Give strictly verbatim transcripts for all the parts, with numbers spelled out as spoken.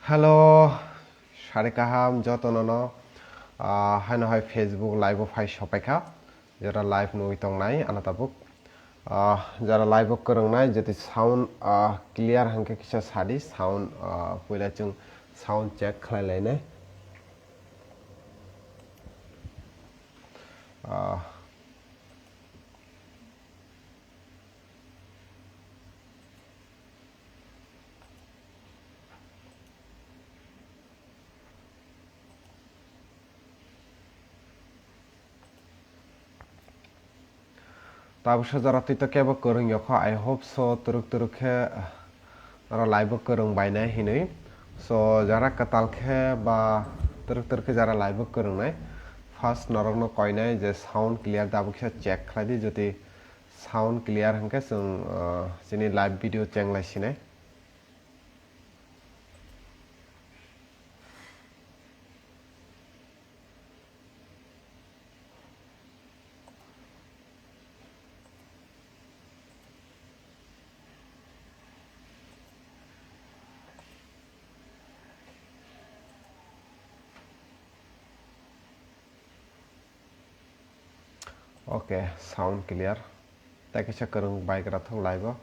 Hello, sari kaham jotono no, ah, haino hai Facebook live o phai sopaikha, jara live nugwi tongnai ano tabuk. Ah, jara live o kwrwngnai jodi sound, ah, clear hwnkhe kisa sadi, sound, ah, puila chwng sound check khlai lainai. Ah, Tabuk sojara twi to kebo kwrwng yokho, I hope so, twrwk twrwk khe, ah, oro live o kwrwng bainai hinwi. So, jara kwtal khe ba twrwk twrwk khe jara live o kwrwngnai, first norokno koinai je sound clear da, abo kisa check khlai di, jodi sound clear hwnkhe chwng, ah, chini live video chenglai sinai. Okay, sound clear. Tei kaisa kwrwng bike rok thok live o.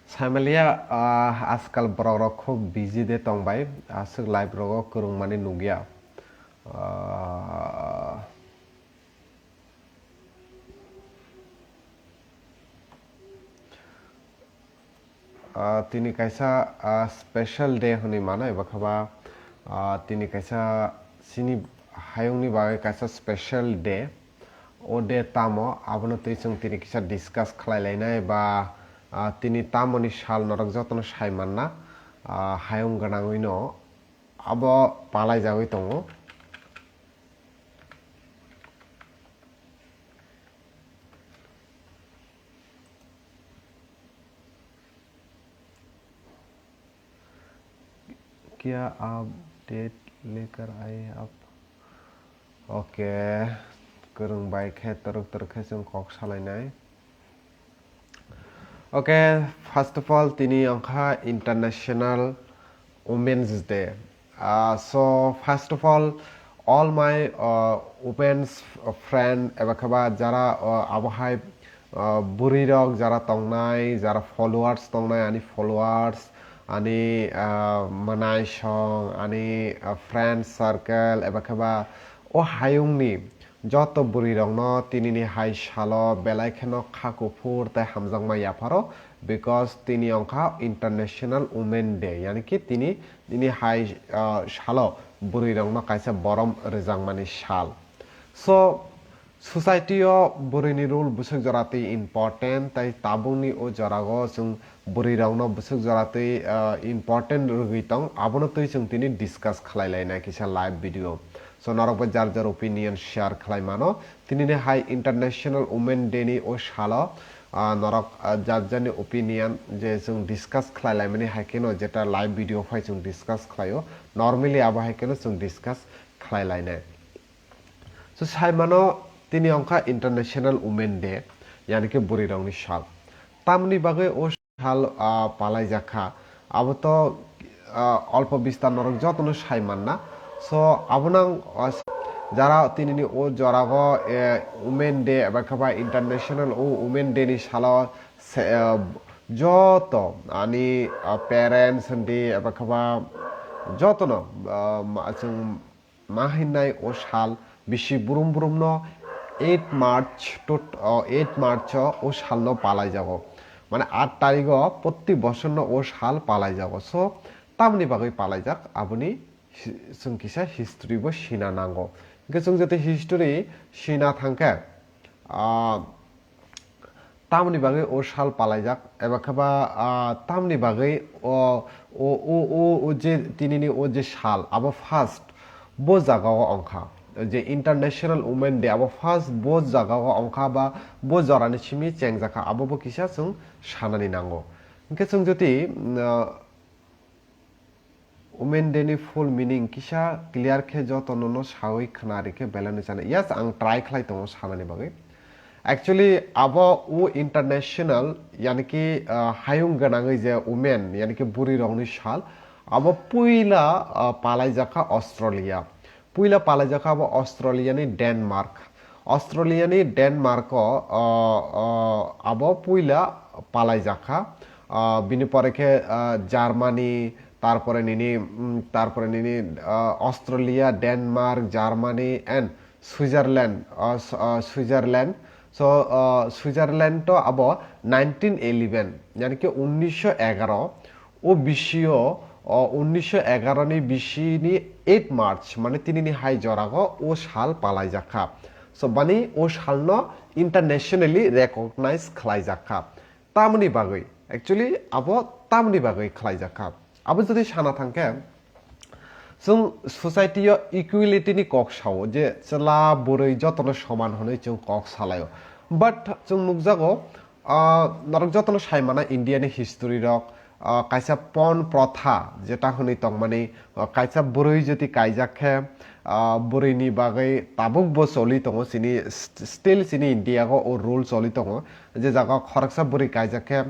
Saimalia, ah, ajkal borok rok khub busy de tong bai. Aswk live rogo kwrwng mani nugya. Ah, Ah, tini kaisa, ah, special day hwnwi mano, eba khe ba, ah, tini kaisa chini hayungni bagwi kaisa special day. O day tamo, abono twi chwng tini kisa discuss khlai lainai ba, ah, tini tamoni sal norok jotono sai manna, ah, hayung gwnangwino abo palai jagwi tongo. Kya update lekar aaye aap? Okay, kwrwng bai khe twrwk twrwk khe chwng kok salainai. Okay, first of all, tini wngkha International Women's Day. Ah, so, first of all, all my, ah, women's f-, friend, eba khe ba jara, ah, abo hai, ah, bwrwi rok jara tongnai, jara followers tongnai, ani followers, ani, ah, mwnai song, ani, ah, friend circle, eba khe ba o hayungni joto bwrwi rokno tinini hai salo belai kheno kha kuphur tei hamjakma yapharo, because tini wngkha International Women Day, yani ki tini, tini hai, ah, salo bwrwi rokno kaisa borom rwjakmani sal. So, society o bwrwini role bwswk jora twi important, tei tabukni o jorao chwng bwrwi rokno bwswk jora twi, ah, important rwgwi tong, abono twi chwng tini discuss khlai lainai kisa live video. So norok bai jar jar opinion share khlai mano. Tinini hai International Women Day ni o salo, ah, norok, ah, jar jarni opinion je chwng discuss khlai laimani hai kheno jeta live video phai chwng discuss khlaio. Normally abo hai kheno chwng discuss khlai lainai. So, sai mano tini wngkha International Women Day, yani khe bwrwi rokni sal. Tamni bagwi o sal, ah, palai jak kha, abo to, ah, olpo bistar norok jotono sai manna. So, abono ang, ah, jara tinini o jorao, eh, Women Day eba khe ba International o Women Day ni salo se, ah, joto ani, ah, parents hindi eba khe ba jotono, ah, ma-, chwng ma hinnai o sal bisi brum brum no eight March to, o eight March o, o sal no palai jago. Mane aat tarik o protti bosor no o sal palai jago. So, tamni bagwi palai jak, aboni hi-, chwng kisa history bo sina nango. Hwnkhe chwng jete history sina thangkhe, ah, tamoni bagwi o sal palaijak, eba khe ba, ah, tamoni bagwi o, o, o, o, o je tinini o je sal, abo first bo jagao wngkha, je International Women Day, abo first bo jagao wngkha ba bo jorani simi chengjakha, abo bo kisa chwng sanani nango. Hwnkhe chwng jodi, mm, ah, Women Day ni full meaning kisa clear khe joto nono sawi khna rikhe belai no chana. Yes, ang try khlai tongo sanani bagwi. Actually, abo o international, yani ki, ah, hayung gwnangwi je women, yani ki bwrwi rokni sal, Abo puila, ah, palaijakha Australia. Puila palaijakha abo Australia ni Denmark. Australia ni Denmark o, ah, ah, abo puila palaijakha. Ah, bini pore khe, ah, Germany, tarpore nini, mm, tarpore nini, ah, Australia, Denmark, Germany and Switzerland, ah, S-, ah, Switzerland. So, ah, Switzerland to abo nineteen eleven, yani ki unnisho egaro, o bisio, o unnisho egaro ni bisini eight March, mane tinini hai jorago o sal palaijakha. So, bani o salno internationally recognize khlaijakha. Tamoni bagwi, actually, abo tamoni bagwi khlaijakha. Abo jodi sana thangkhe, chwng society o equality ni kok sao je chwla bwrwi jotono soman hwnwi chwng kok salaio. But chwng nukjago, ah, norok jotono sai mana India ni history rok, ah, kaisa pon protha jeta hwnwi tongmani, ah, kaisa bwrwi jodi kaijak khe, ah, bwrwini bagwi tabuk bo choli tongo chini st-, still chini India o o rule choli tongo. Je jaga khoroksa bwrwi kaijak khe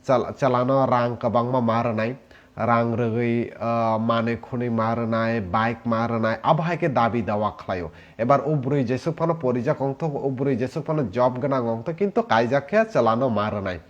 chal-, chalano rang kwbangma ma rwnai, rang rwgwi, ah, manwi khwnwi ma rwnai, bike ma rwnai, abo hai khe dabi dawa khlaio. Ebar o bwrwi jesuk phano porijak wngthok, o bwrwi jesuk phano job gwnang wngthok, kintu kaijak khe chalano ma rwnai.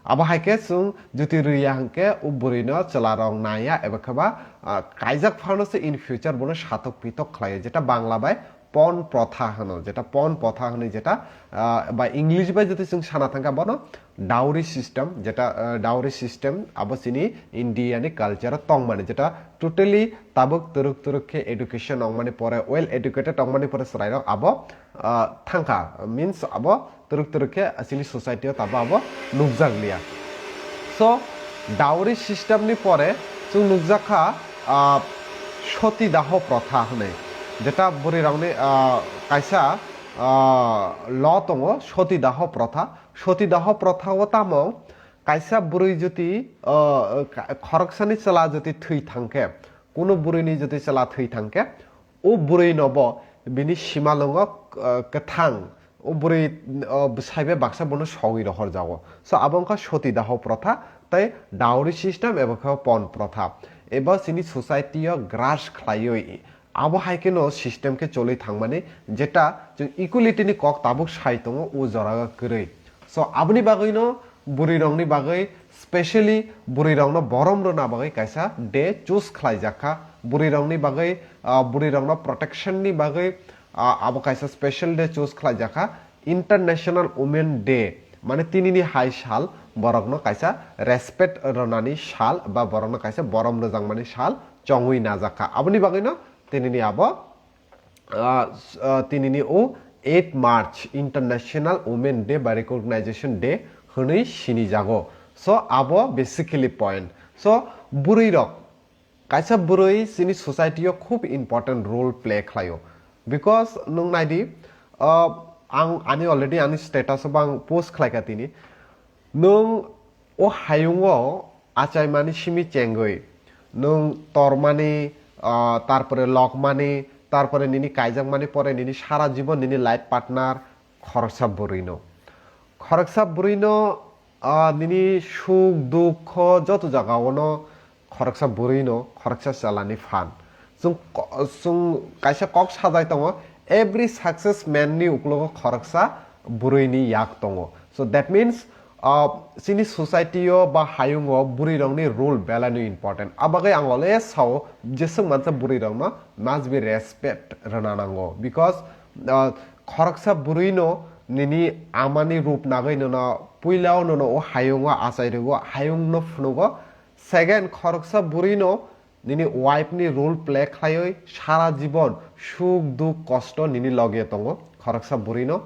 Abo hai khe chwng juti rwya hwnkhe o bwrwino chwlarok naiya eba khe ba, ah, kaijak phano se in future bono satok pitok khlaio, jeta Bangla bai pon protha hwno, jeta pon protha hwnwi jeta, ah, ba English bai jodi chwng sana thangkha bono dowry system, jeta, ah, dowry system abo chini India ni culture o tongmani, jeta totally tabuk twrwk twrwk khe education ongmani pore, well educated ongmani pore chwrairok abo, ah, thangkha, means abo twrwk twrwk khe chini society o tabuk abo nukjak liya. So, dowry system ni pore chwng nukjakha, ah, soti daho protha hwnwi, jeta bwrwirokni, ah, kaisa, ah, law tongo, soti daho protha. Soti daho protha o tamo kaisa bwrwi jodi, ah, ka-, khoroksani chwla jodi thwi thangkhe, kuno bwrwini jodi chwla thwi thangkhe, o bwrwino bo bini simalwngo, ah, kwthang, o bwrwi, ah, bwsai bai baksa bono sogwi rohorjago. So, abo wngkha soti daho protha tei dowry system eba khe pon protha. Eba chini society o grass khlaiwi, abo hai kheno system khe choli thangmani, jeta chwng equality ni kok tabuk sai tongo o jora kwrwi. So, aboni bagwino bwrwirokni bagwi, specially bwrwirokno borom rwna bagwi kaisa day choose khlaijakha. Bwrwirokni bagwi, ah, bwrwirokno protection ni bagwi, ah, abo kaisa special day choose khlaijakha, International Women Day. Mane tinini hai sal borokno kaisa respect rwnani sal ba borokno kaisa borom rwjakmani sal chongwi najakha. Aboni bagwino tinini abo, ah, s-, ah, tinini o eight March International Women Day ba Recognition Day hwnwi sinijago. So, abo basically point. So, bwrwirok, kaisa bwrwi chini society o khub important role play khlaio. Because nwng naidi, ah, ang ani already ani status o bo ang post khlaikha tini. Nwng o hayungo achaimani simi chengwi, nwng tormani, ah, tarpore lokmani, tarpore nini kaijakmani pore nini sara jibon nini life partner khoroksa bwrwino. Khoroksa bwrwino, ah, nini suk dukho joto jagaono khoroksa bwrwino, khoroksa chalani phan. Chwng ko-, chwng kaisa kok sajai tongo, every success man ni uklogo khoroksa bwrwini yak tongo. So that means, ah, chini society o ba hayungo bwrwirokni role belai no important. Abagwi ang always sao, jeswk mansa bwrwirokno must be respect rwna nango. Because, ah, khoroksa bwrwino nini amani rup nagwi nono puilao nono o hayungo achai rwgo, hayungno phunugo. Second, khoroksa bwrwino nini wife ni role play khlaiwi sara jibon suk duk kosto nini loge tongo khoroksa bwrwino.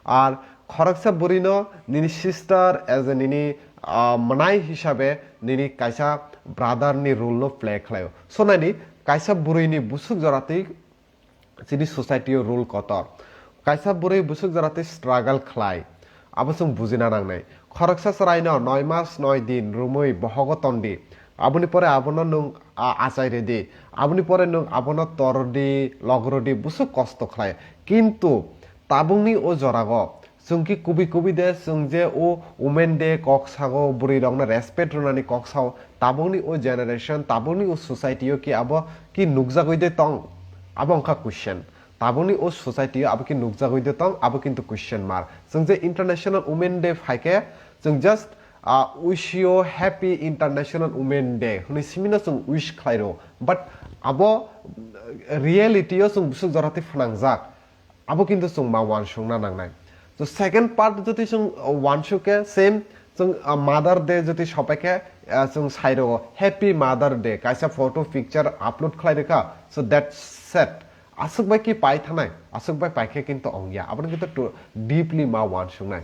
Ar khoroksa bwrwino nini sister as a nini, ah, mwnai hisabe nini kaisa brother ni role no play khlaio. So naidi kaisa bwrwini busuk joratwi chini society o role kotor. Kaisa bwrwi busuk jora tei struggle khlai, abo chwng bujina nangnai. Khoroksa chwraino noi mas noi din rumwi bohogo tondi. Aboni pore abono nwng a-, achai rwdi. Aboni pore nwng abono tordi, logrwdi, busuk kosto khlai. Kintu tabukni o jorago Chwng ki kubui kubui de chwng je o Women Day kok sago, bwrwi rokno respect rwnani kok sao, tabukni o generation, tabukni o society o ki abo ki nukjagwi de tong? Abo wngkha question. Tabukni o society o abo ki nukjagwi de tong? Abo kintu question mark. Chwng je International Women Day phaikhe chwng just, ah, wish you happy International Women Day hwnwi simino chwng wish khlai rwo. But abo, uh, reality o chwng bwswk jora twi phnangjak. Abo kintu chwng ma uansukna nangnai. So second part jodi chwng, uh, uansuk khe same chwng, uh, Mother Day jodi sopai khe, uh, chwng sai rwo Happy Mother Day, kaisa photo picture upload khlai rwkha. So that's sad. Aswk bai ki pai thanai, aswk bai pai khe kintu ongya. Abono kintu to deeply ma uansuknai.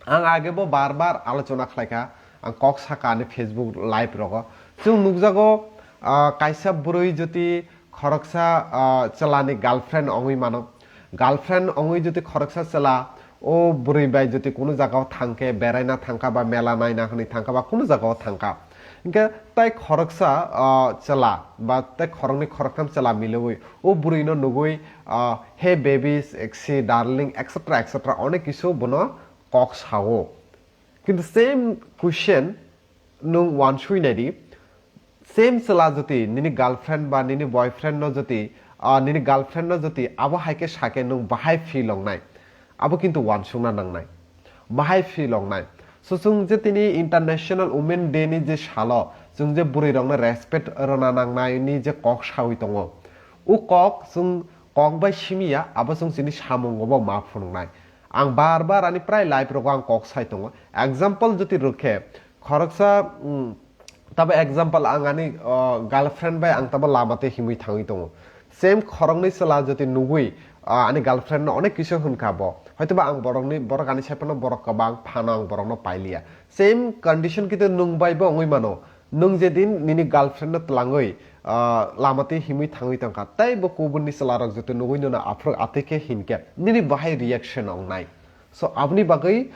Ang age bo bar bar alochona khlai kha, ang kok saka ani Facebook live rogo. Chwng nukjago, ah, kaisa bwrwi jodi khoroksa, ah, chwlani girlfriend ongwi mano. Girlfriend ongwi jodi khoroksa chwla o bwrwi bai jodi kunu jagao thangkhe, beraina thangkha ba mela naina hwnwi thangkha ba kunu jagao thangkha. Hinkhe tai khoroksa, ah, chwla ba tai khoroknwi khoroktham chwla milwi o bwrwino nugwi, ah, "Hey babies, exi, darling," et cetera, et cetera onek kisu bono kok sao. Kintu same question nwng uansui nai di, same chwla jodi nini girlfriend ba nini boyfriend no jodi, ah, nini girlfriend no jodi abo hai khe sa khe nwng bahai feel wngnai? Abo kintu uansukna nangnai, bahai feel wngnai. So chwng je tini International Women Day ni je salo chwng je bwrwi rokno respect rwna nangnai ni je kok sawi tongo, o kok chwng kok bai simi ya, abo chwng chini samungo bo ma phunuknai. Ang bar bar ani prai live rogo ang kok sai tongo. Example jodi rwkhe, khoroksa, mm, tabo example ang ani, uh, girlfriend bai ang tabo lama twi himwi thangwi tongo. Same khoroknwi chwla jodi nugwi, uh, ani girlfriend no onek kisu hwnkha bo. Hoitoba ang borokni, borok ani side phano borok kwbang phano ang borokno pailiya. Same condition kintu nwng bai bo wngwi mano. Nwng jedin nini girlfriend no twlangwi, ah, lama twi himwi thangwi tongkha, tei bo kubunni chwlarok joto nugwi nono aphuru atwi khe hinkhe nini bahai reaction wngnai? So aboni bagwi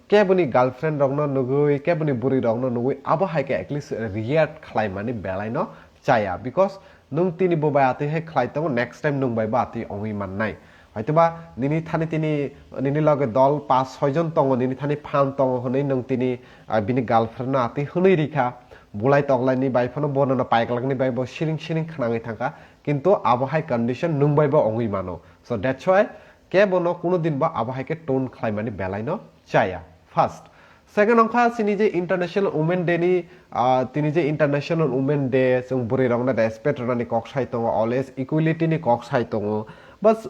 keboni girlfriend rokno nugwi, keboni bwrwi rokno nugwi abo hai khe at least react khlaimani belaino chaya, because nwng tini bo bai atwi hai khlai tongo, next time nwng bai bo atwi wngwi mannai. Hoitoba nini thani tini, nini loge dol pas soi jon tongo, nini thani phan tongo hwnwi nwng tini, ah, bini girlfriend no atwi hwnwi rikha, bulai toklaini bai phano bono no paiklakni bai bo siring siring khnangwi thangkha, kintu abo hai condition nwng bai bo wngwi mano. So that's why kebo no kuno din bo abo hai khe tone khlaimani belai no chaya. First, second wngkha chini je International Women Day ni, ah, tini je International Women Day, chwng bwrwi rokno respect rwnani kok sai tongo, always equality ni kok sai tongo. Bas,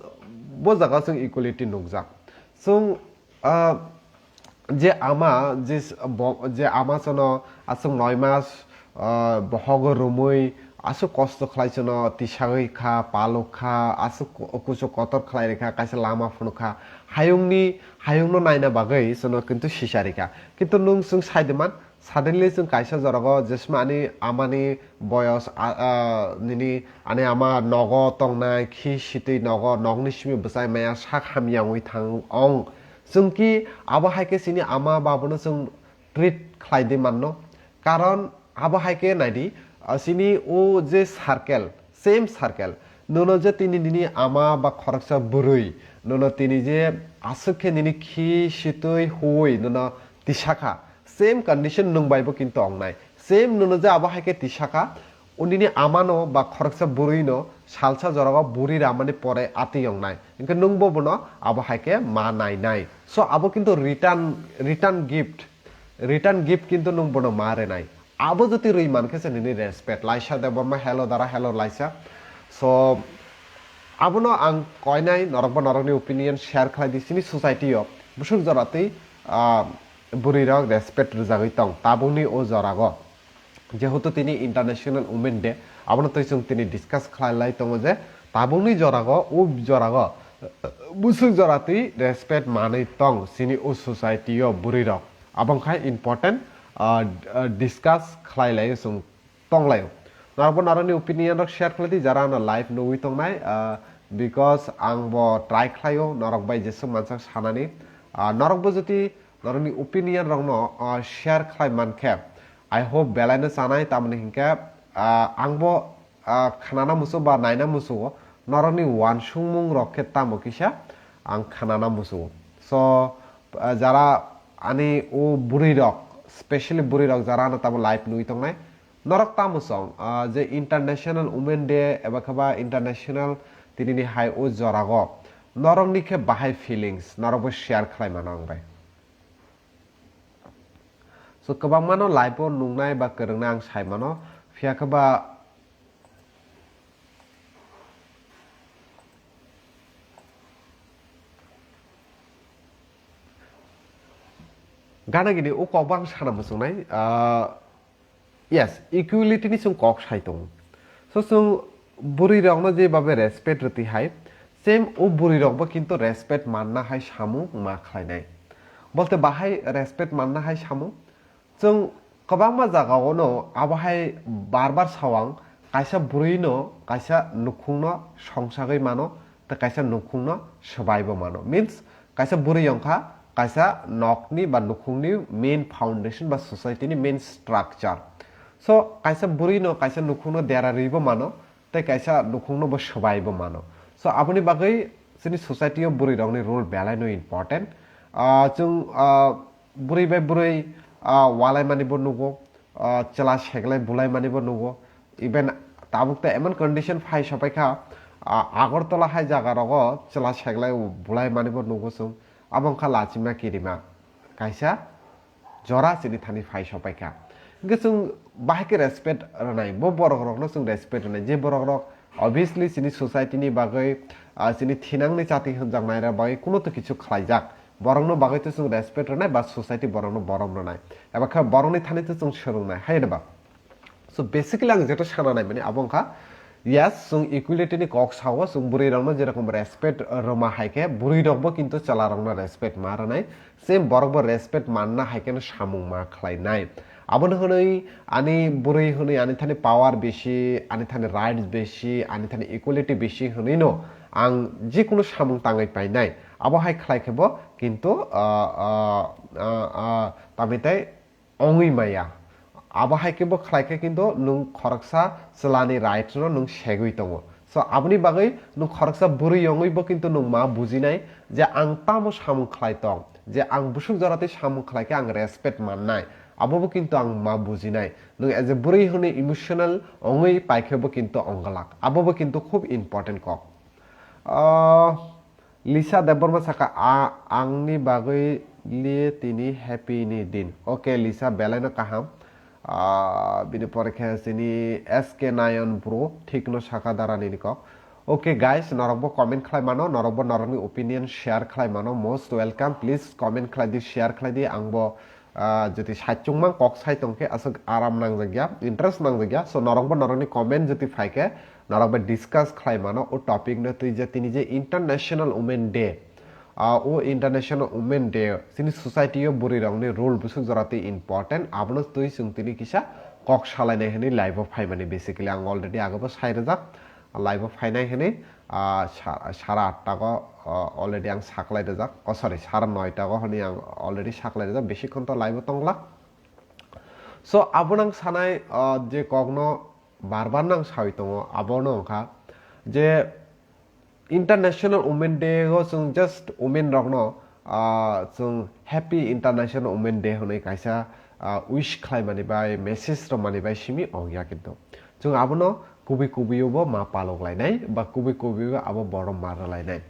bo jaga chwng equality nukjak. Chwng, ah, je ama, je s-, bo-, je ama chwngno aswk noi mas, ah, bohogo romwi aswk kosto khlai chwngno tisagwi kha, palok kha, aswk ku-, kuchuk kotor khlai rikha, kaisa lama phunuk kha, hayungni, hayungno naina bagwi chwngno kintu sisa rikha. Kintu nwng chwng sai de man, suddenly chwng kaisa jorogo jesma ani amani boyos, a, a, nini ani ama nogo tongnai, khi sitwi nogo, nokni simi bwchai maya sak hamya wngwi thang ong. Chwng ki abo hai khe chini ama babuno chwng treat khlai di manno. Karon abo hai khe nai di, ah, chini o je circle, same circle, nono je tini nini ama ba khoroksa bwrwi, nono tini je aswk khe nini khi sitwi huwi nono tisa kha, same condition nwng bai bo kintu ong nai. Same nono je abo hai khe tisa kha, o nini ama no ba khoroksa bwrwi no salsa jora o buri ramani pore atwi ong nai. Hinkhe nwng bo bono abo hai khe ma nai nai. So abo kintu return, return gift, return gift kintu nwng bono ma renai. Abo jodi rwi mankhe se nini respect. Laisa Debbarma, hello dara, hello Laisa. So abono ang koinai, norokbo norokni opinion share khlai di. Chini society o bwswk jora twi, ah, bwrwi rok respect rwjagwi tong tabukni o jorago. Jehetu tini International Women Day, abono twi chwng tini discuss khlai lai tongo je tabukni jorago, o jorago bwswk jora twi respect manwi tong chini o society o bwrwi rok. Abo wngkha important, ah, ah, discuss khlai lai chwng tong lai. Norokbo norokni opinion rok share khlai di, jara ano live nugwi tongnai, ah, because ang bo try khlaio norok bai jeswk mansak sanani. Ah, norokbo jodi norokni opinion rokno, ah, share khlai mankhe, I hope belaino chanai, tamoni hinkhe, ah, ang bo, ah, khnana muchungo ba naina muchungo, norokni uansukmung rok khe tamo kisa ang khnana muchungo. So, ah, jara ani o bwrwi rok, specially bwrwi rok jara ano tamo live nugwi tongnai, norok tamo song, ah, je International Women Day eba khe ba international tinini hai o jorago norokni khe bahai feelings norokbo share khlai mano ang bai. So, kwbangmano live o nungnai ba kwrwngnai ang sai mano, phiya khe ba gana gini o kok bo ang sana muchungnai, ah, yes, equality ni chwng kok sai tongo. So, chwng bwrwi rokno je babe respect rwtwi hai, same o bwrwi rokbo kintu respect manna hai samung ma khlainai. Bolte bahai respect manna hai samung, chwng kwbangma jagao no abo hai bar bar sawang, kaisa bwrwi no kaisa nukhung no songsagwi mano, tei kaisa nukhung no swbaibo mano. Means, kaisa bwrwi wngkha kaisa nokni ba nukhungni main foundation ba society ni main structure. So, kaisa bwrwi no kaisa nukhung no dera rwibo mano, tei kaisa nukhung no bo swbaibo mano. So, aboni bagwi chini society o bwrwi rokni role belai no important. Ah, chwng, ah, bwrwi bai bwrwi, ah, walai mani bo nugo, ah, chwla seglai bulai mani bo nugo. Even tabuk ta emon condition phai sopai kha, ah, Agartala hai jaga rogo chwla seglai bulai mani bo nugo chwng. Abo wngkha lachima kirima kaisa jora chini thani phai sopai kha. Hingke chwng bahai khe respect rwnai, bo borok rokno chwng respect rwnai, je borok rok obviously chini society ni bagwi, ah, chini thinangni chati hwnjaknai rok bagwi kuno to kichu khlaijak, borokno bagwi to chwng respect rwnai ba society borokno borom rwnai, eba khe borokni thani to chwng swrwngnai, hai da ba? So basically ang jeto sana nai mani abo wngkha, yes, chwng equality ni kok sao, chwng bwrwi rokno jerokom respect rwma hai khe bwrwi rokbo kintu chwla rokno respect ma rwnai, same borok bo respect manna hai khe samung ma khlai nai. Abono hwnwi ani bwrwi hwnwi ani thani power bisi, ani thani rights bisi, ani thani equality bisi hwnwi no ang jikunu samung tangwi painai. Abo hai khlai khe bo kintu, ah, ah, ah, ah, tamni tai ongwi maya. Abo hai khe bo khlai khe kintu nwng khoroksa chwlani right no nwng segwi tongo. So, aboni bagwi nwng khoroksa bwrwi ongwi bo kintu nwng ma bujinai je ang tamo samung khlai tong, je ang busuk jora tei samung khlai khe ang respect mannai, abo bo kintu ang ma bujinai. Nwng as a bwrwi hwnwi emotional ongwi pai khe bo kintu onggalak. Abo bo kintu khub important kok. Ah, Lisa Debbarma saka, "A, angni bagwi liye tini happy ni din." Okay, Lisa, belai no kaham. Ah, bini pore khe chini S K Nayan bro, thik no saka dara nini kok. Okay, guys, norok bo comment khlai mano, norok bo norokni opinion share khlai mano, most welcome. Please comment khlai di, share khlai di, ang bo, ah, jodi saichung mang kok sai tong khe aswk aram nangjak ya, interest nangjak ya. So, norok bo norokni comment jodi phai khe, norok bai discuss khlai mano o topic no twi je tini je International Women Day. Ah, o International Women Day chini society o bwrwi rokni role busuk jora twi important, abono twi chwng tini kisa kok salainai hwnwi live o phaimani. Basically ang already agabo sai rwjak, live o phainai hwnwi, ah, sa-, sara atta go, ah, already ang saklai rwjak, oh sorry, sara noita go hwnwi ang already saklai rwjak, bisi khon to live o tongla. So, abono ang sanai, ah, je kokno bar bar no ang sawi tongo, abono wngkha je International Women Day o chwng just women rokno, ah, chwng Happy International Women Day hwnwi kaisa, ah, wish khlaimani bai, message rwmani bai simi ongya kintu. Chwng abono kubui kubui o bo ma palok lainai ba kubui kubui o abo borom ma rwlainai.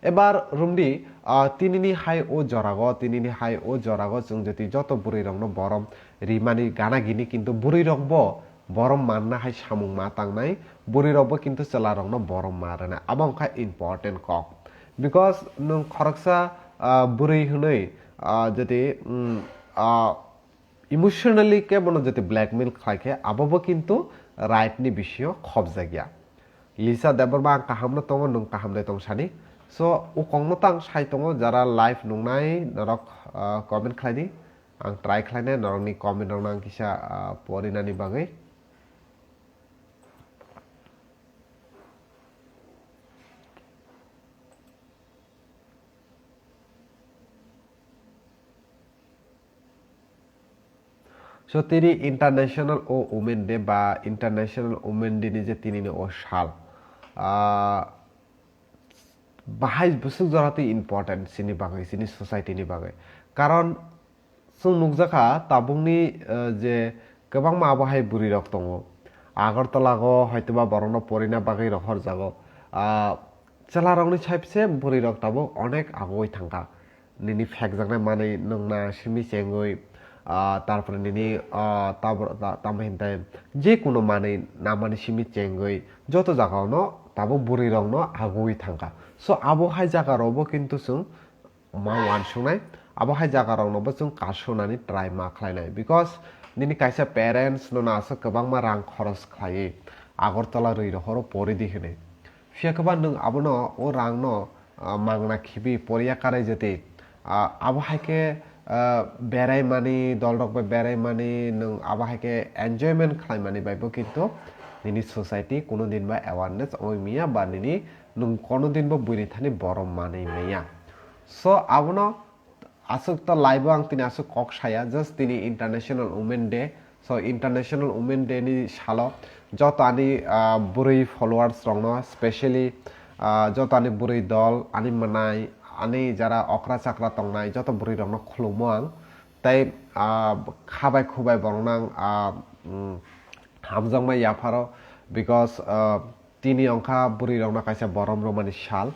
Ebar rumdi, ah, tinini hai o jorago, tinini hai o jorago chwng jeti joto bwrwi rokno borom rimani gana gini kintu bwrwi rokbo borom manna hai samung ma tangnai, bwrwi rokbo kintu chwla rokno borom ma rwnai. Abo wngkha important kok. Because nwng khoroksa, ah, bwrwi hwnwi, ah, jodi, mm, ah, emotionally khe bono jodi blackmail khlai khe, abo bo kintu right ni bisingo khobjakya. Lisa Debbarma ang kaham no tongo, nwng kaham de tong sani. So, o kok no tang sai tongo, jara live nungnai norok, ah, comment khlai di. Ang try khlainai norokni comment rokno ang kisa, ah, porinani bagwi. So, tini International o Women Day ba International Women Day ni je tini ni o sal, ah, Bahai bwswk jora twi important chini bagwi, chini society ni bagwi. Karon chwng nukjakha tabukni, eh, je kwbangma abo hai bwrwi rok tongo. Agartala go hoitoba borokno porina bagwi rohorjago. Ah, chwla rokni side se bwrwi rok tabuk onek agoi thangkha. Nini phekjaknai manwi nwngna simi chengwi, ah, tarpore nini, ah, tabor-, ta-, tamo hintai je kuno manwi namani simi chengwi joto jagao no tabuk bwrwi rok no agoi thangkha. So abo hai jaga rok bo kintu chwng ma uansuknai, abo hai jaga rok no bo chwng kasunani try ma khlainai, because nini kaisa parents no aswk kwbangma rang khoros khlaiwi Agartala rwi rohoro pori di hwnwi. Phiya khe ba nwng abono o rang no, ah, mangna khibi poriya karai jati. Ah, abo hai khe, ah, berai mani, dol rok bai berai mani, nwng abo hai khe enjoyment khlai mani bai bo kintu nini society kuno din ba awareness oi miya ba nini nwng kono din bo buini thani borom manwi maya. So abono aswk ta live o ang tini aswk kok saya, just tini International Women Day. So International Women Day ni salo joto ani, ah, bwrwi followers rok no, specially, ah, joto ani bwrwi dol, ani mwnai, ani jara okra chakra tongnai joto bwrwi rok no khulummo ang. Tei, ah, khabai khubai borok nang, ah, mm, hamjakmai yapharo, because, ah, tini ongkha bwrwi rokno kaisa borom rwmani sal.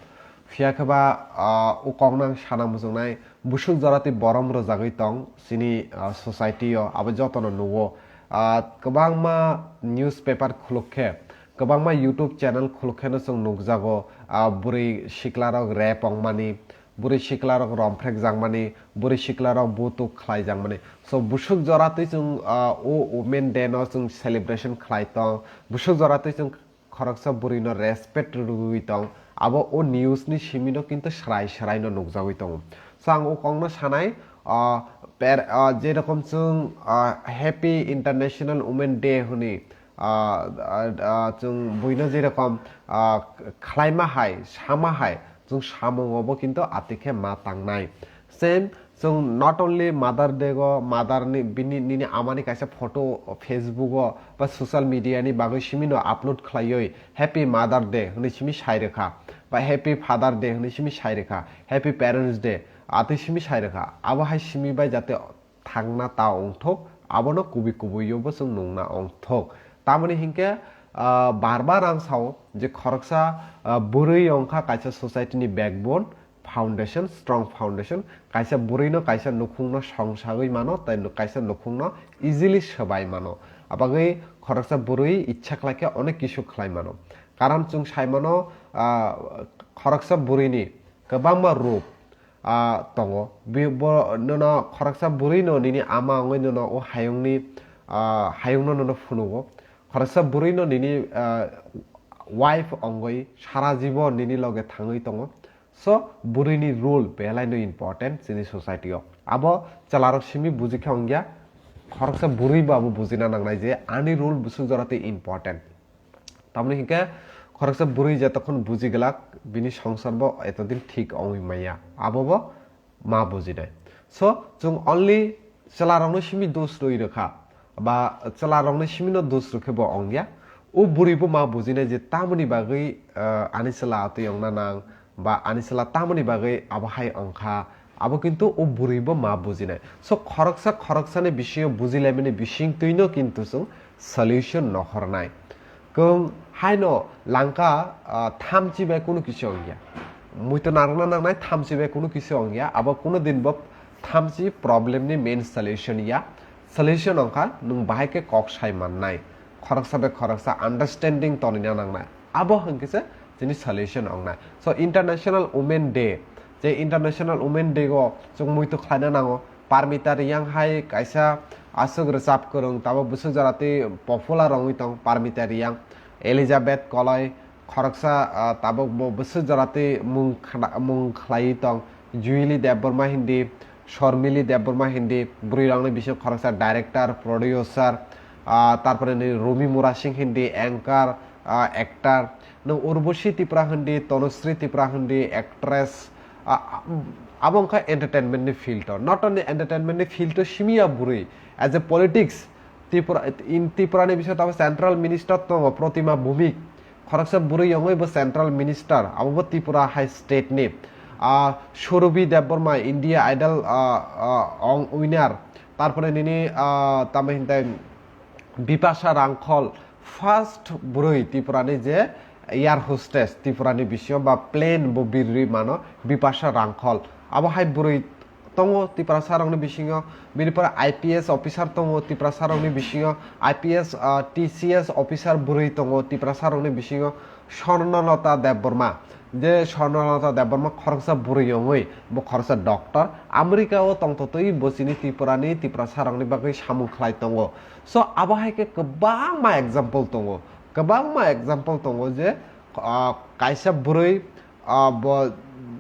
Phiya khe ba, ah, o kok nang sana muchungnai bwswk jora twi borom rwjagwi tong chini, ah, society o, abo jotono nugo. Ah, kwbangma newspaper khuluk khe, kwbangma YouTube channel khuluk khe no chwng nukjago, ah, bwrwi sikla rok rape ongmani, bwrwi sikla rok romphrekjakmani, bwrwi sikla rok butuk khlaijakmani. So bwswk jora twi chwng, ah, o Women Day no chwng celebration khlai tong, bwswk jora twi chwng khoroksa bwrwi no respect rwgwi tong, abo o news ni simi no kintu srai srai no nukjagwi tongo. So ang o kok no sanai, ah, per-, ah, je rokom chwng, ah, Happy International Women Day hwnwi, ah, ah, ah, chwng buino je rokom, ah, khlaima hai, sama hai, chwng samungo bo kintu atikhe ma tangnai. Same, chwng not only Mother Day go, mother ni, bini, nini amani kaisa photo Facebook o ba social media ni bagwi simi no upload khlaiwi, "Happy Mother Day" hwnwi simi sai rwkha, ba "Happy Father Day" hwnwi simi sai rwkha, "Happy Parents Day" atwi simi sai rwkha. Abo hai simi bai jate thangna ta ongthok, abono kubui kubui o bo chwng nungna ongthok. Tamoni hinkhe, ah, bar bar ang sao je khoroksa, ah, bwrwi ongkha kaisa society ni backbone, foundation, strong foundation. Kaisa bwrwi no kaisa nukhung no songsagwi mano, tei nu-, kaisa nukhung no easily swbai mano. Abagwi khoroksa bwrwi ichha khlai khe onek kisu khlai mano. Karon chwng sai mano, ah, khoroksa bwrwi ni kwbangma rup, ah, tongo. Bi-, bo nono khoroksa bwrwi no nini ama wngwi nono o hayungni, ah, hayungno nono phunugo. Khoroksa bwrwi no nini, ah, wife wngwi sara jibon nini loge thangwi tongo. So bwrwi ni role belai no important chini society o. Abo chwla rok simi buji khe wngya, khoroksa bwrwi bo abo bujina nangnai je ani role bwswk jora twi important. Tamoni hinkhe khoroksa bwrwi jetokhon buji glak, bini songsar bo etodin thik wngwi maya, abo bo ma bujinai. So chwng only chwla rokno simi dos rwi rwkha, ba chwla rokno simi no dos rwkhe bo wngya. O bwrwi bo ma bujinai je tamoni bagwi, eh, ani chwla atwi wngna nang, ba ani chwla tamoni bagwi abo hai wngkha, abo kintu o bwrwi bo ma bujinai. So khoroksa khoroksani bisingo bujilaimani bisingtwino kintu chwng solution nohornai. Kwng haino langka, ah, thamchi bai kunu kisa wngya. Muito narwkna nangnai thamchi bai kunu kisa wngya. Abo kunu din bo thamchi problem ni main solution ya. Solution wngkha nwng bahai khe kok sai mannai. Khoroksa bai khoroksa understanding tonina nangnai. Abo hwnkhe se chini solution wngnai. So International Women Day, je International Women Day o chwng muito khlaina nango. Parmita Reang hai kaisa aswk rwchap kwrwng, tabuk bwswk jora twi popular wngwi tong Parmita Reang. Elizabeth Koloi khoroksa, ah, tabuk bo bwswk jora twi mung khna-, mung khlaiwi tong. Juili Debbarma hindi, Shormili Debbarma hindi, bwrwi rokni bisingo khoroksa director, producer, ah, tarpore ni Rumi Mura Singh hindi, anchor, ah, actor. Nwng Urvashi Tripura hindi, Tanushree Tripura hindi, actress. Ah, abo wngkha entertainment ni field o. Not only entertainment ni field o simi ya bwrwi, as a politics, Tripura, in Tripura ni bisingo tabuk central minister tongo Protima Bhowmik. khoroksa bwrwi wngwi bo central minister, abo bo Tripura hai state ni. Ah, Surabhi Debbarma, India Idol, ah, ah, ong winner, tarpore nini, ah, tamo hintai Bipasha Rangkhol, first bwrwi Tripura ni je air hostess Tripura ni bisingo ba plane bo birwi mano Bipasha Rangkhol. Abo hai bwrwi tongo Tiprasa rokni bisingo, bini pore I P S officer tongo Tiprasa rokni bisingo, I P S, ah, T C S officer bwrwi tongo Tiprasa rokni bisingo, Swarnalata Debbarma. Je Swarnalata Debbarma khoroksa bwrwi wngwi, bo khoroksa doctor, America o tongtotwi bo chini Tripura ni Tiprasa rokni bagwi samung khlai tongo. So abo hai khe kwbangma example tongo, kwbangma example tongo je, ah, kaisa bwrwi, ah, bo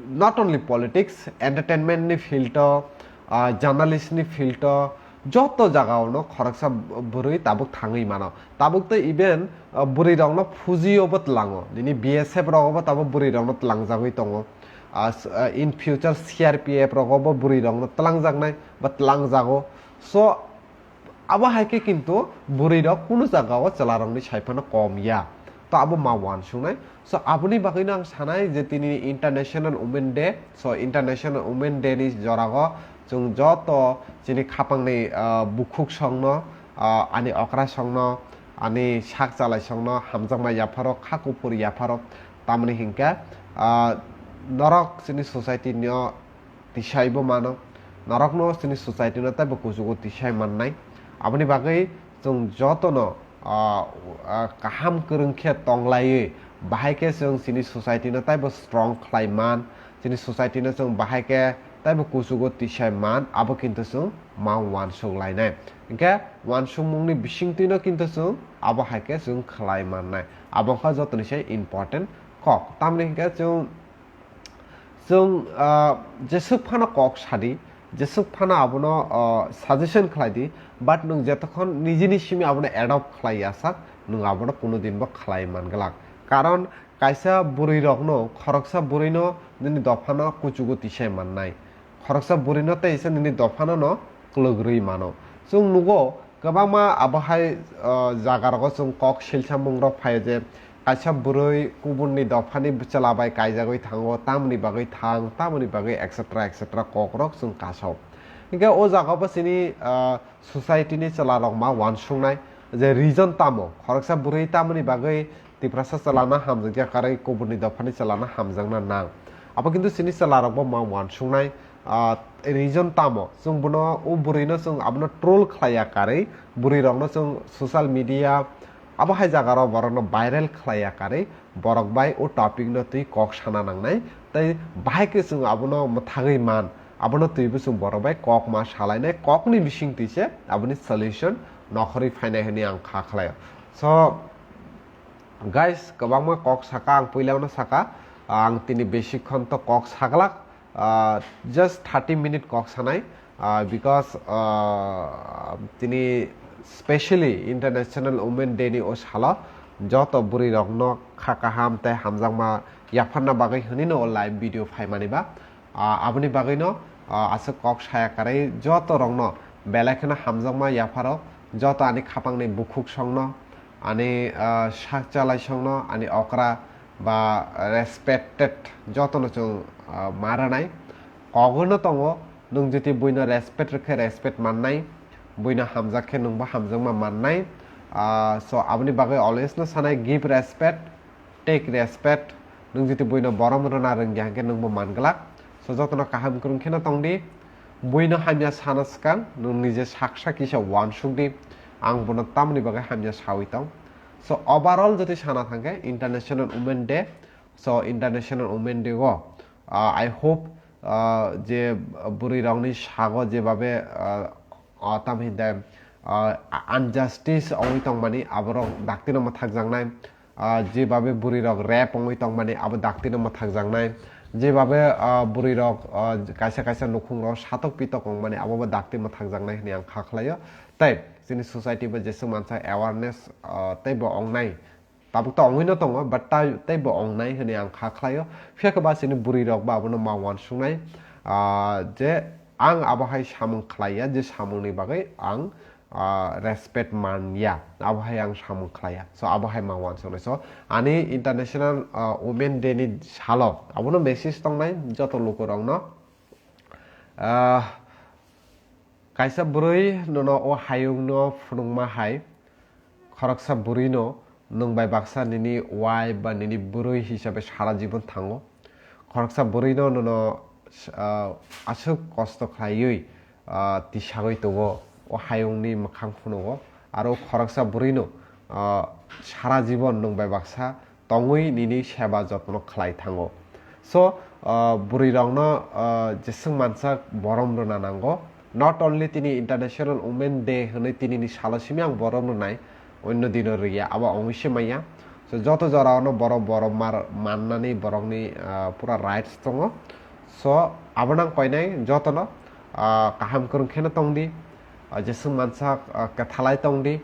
not only politics, entertainment ni field o, ah, journalist ni field o, joto jaga o no khoroksa bwrwi tabuk thangwi mano. Tabuk to even, ah, bwrwi rok no fuji o bo tlango. Nini B S F rok bo tabuk bwrwi rok no tlangjagwi tongo. Ah, s-, ah, in future C R P F rok bo bwrwi rok no tlangjaknai ba tlangjago. So abo hai khe kintu bwrwi rok kunu jaga o chwla rok ni sai phano kom ya. To abo ma uansuknai. So aboni bagwi no ang sanai je tini International Women Day. So International Women Day ni jora o chwng joto chini khapang ni, ah, bukhuk song no, ah, ani okra song no, ani sak chalai song no hamjakma yapharo, kha kuphur yapharo. Tamoni hinkhe, ah, norok chini society no tisai bo mano, norokno chini society no teibo kuchugo tisai mannai. Aboni bagwi chwng jotono, ah, ah, kaham kwrwng khe tonglaiwi, bahai khe chwng chini society no teibo strong khlai man, chini society no chwng bahai khe teibo kuchugo tisai man, abo kintu chwng ma uansuk lainai. Hinkhe uansukmung ni bisingtwi no kintu chwng abo hai khe chwng khlai mannai. Abo wngkha jotoni se important kok. Tamoni hinkhe chwng Chwng, ah, jeswk phano kok sadi, jeswk phano abono, ah, suggestion khlai di, but nwng jotokhon nijini simi abono adopt khlai ya sak, nwng abono kuno din bo khlai man glak. Karon kaisa bwrwi rokno, khoroksa bwrwino nini dophano kuchugo tisai mannai. Khoroksa bwrwino tei se nini dophano no kwlwk rwi mano. Chwng nugo, kwbangma abo hai, ah, jaga rogo chwng kok silsamung rok phaio je kaisa bwrwi kubunni dophani chwla bai kaijagwi thango, tamoni bagwi thang, tamoni bagwi et cetera et cetera kok rok chwng kasao. Hinkhe o jaga bo chini, ah, society ni chwla rok ma uansuknai je reason tamo, khoroksa bwrwi tamoni bagwi Tiprasa chwlano hamjakya karwi kubunni dophani chwlano hamjakna nang. Abo kintu chini chwla rok bo ma uansuknai, ah, reason tamo? Chwng bono, o bwrwino chwng abono troll khlaiya karwi, bwrwi rokno chwng social media abo hai jaga rok borokno viral khlaiya karwi, borok bai o topic no twi kok sana nangnai, tei bahai khe chwng abono mwthagwi man, abono twibo chwng borok bai kok ma salainai, kokni bising twi se aboni solution nokhorwi phainai hwnwi ang kha khlaio. So, Guys, kwbangma kok saka, ang puilano saka, ang tini besikhon to kok saglak, ah, just thirty minute kok sanai, ah, because, ah, tini specially International Women Day ni o salo joto bwrwi rokno kha kaham tei hamjakma yapharna bagwi hwnwi no o live video phaimani ba. Ah, aboni bagwino, ah, aswk kok saya karwi joto rokno belai kheno hamjakma yapharo, joto ani khapangni bukhuk songno, ani, ah, sak chalai songno, ani okra ba respected jotono chwng, ah, ma rwnai. Kogwino tongo, nwng jiti buino respect rwkhe respect mannai, buino hamjak khe nwngbo hamjakma mannai. Ah, so aboni bagwi always no sanai, give respect, take respect. Nwng jiti buino borom rwna rwngya hwnkhe nwngbo manglak. So jotono kaham kwrwng kheno tongdi. Buino hamya sana swkang nwng nije saksa kisa uansukdi. Ang bono tamoni bagwi hamya sawi tong. So overall jodi sana thangkhe International Women Day. So International Women Day o, ah, I hope, ah, je bwrwi rokni sago jebabe, ah, ah, tamhinda, ah, injustice ongwi tongmani aborok daktino mwthakjaknai. Ah, jebabe bwrwi rok rape wngwi tongmani abo daktino mwthakjaknai, jebabe, ah, bwrwi rok, ah, kaisa kaisa nukhung rok satok pitok wngmani abo bo dakti mwthakjaknai hwnwi ang kha khlaio. Tei chini society bo jeswk mansa awareness, ah, tei bo wngnai, tabuk to wngwi no tongo, but ta-, tei bo wngnai hwnwi ang kha khlaio. Phiya khe ba chini bwrwi rok bo abono ma uansuknai, ah, je ang abo hai samung khlaiya, je samungni bagwi ang ah, respect man ya, abo hai ang samung khlai ya. So abo hai ma uansuknai. So ani International, ah, Women Day ni salo abono message tongnai joto lukurokno. Ah, kaisa bwrwi nono o hayungno phunukma hai, khoroksa bwrwino nwng bai baksa nini wife ba nini bwrwi hisabe sara jibon thango. Khoroksa bwrwino nono, ah, aswk kosto khlaiwi, ah, tisagwi tongo, o hayungni mwkhang phunugo. Aro khoroksa bwrwino, ah, sara jibon nwng bai baksa tongwi nini seba jotno khlai thango. So, ah, bwrwirokno, ah, jeswk mansak borom rwna nango. Not only tini International Women Day hwnwi tinini salo simi ang borom rwnai, onno dino rwya, abo wngwi se manya. So, joto jorao no borok borom mar-, mannani borokni, ah, pura rights tongo. So, abono ang koinai jotono, ah, kaham kwrwng kheno tongdi. Ah, jeswk mansak, ah, kwthalai tongdi.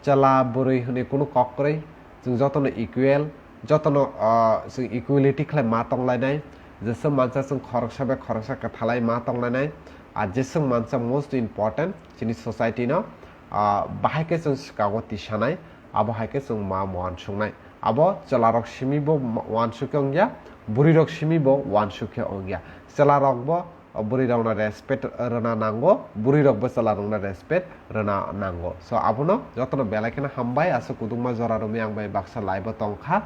Chwla bwrwi hwnwi kunu kok kwrwi. Chwng jotono equal, jotono, ah, chwng equality khlai ma tonglainai. Jeswk mansak chwng khoroksa bai khoroksa kwthalai ma tonglainai. Ah, jeswk mansak most important chini society no, ah, bahai khe chwng swkago tisanai, abo hai khe chwng ma uansuknai. Abo chwlarok simi bo ma-, uansuk khe wngya, bwrwirok simi bo uansuk khe wngya. Chwlarok bo, o, bwrwirokno respect rwna nango, bwrwirok bo chwlarokno respect rwna nango. So abono jotono belai kheno hambai, aswk kudukma jora romwi ang bai baksa live o tongkha.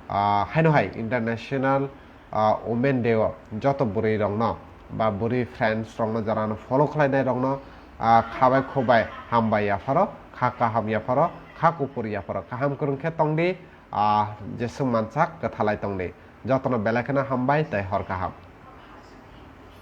Ah, haino hai International, ah, Women Day o joto bwrwirokno ba bwrwi friends rokno jorano follow khlainai rokno, ah, khabai khubai hambai yapharo, kha kaham yapharo, kha kuphur yapharo, kaham kwrwng khe tongdi, ah, jeswk mansak kwthalai tongdi. Jotono belai kheno hambai tei hor kaham.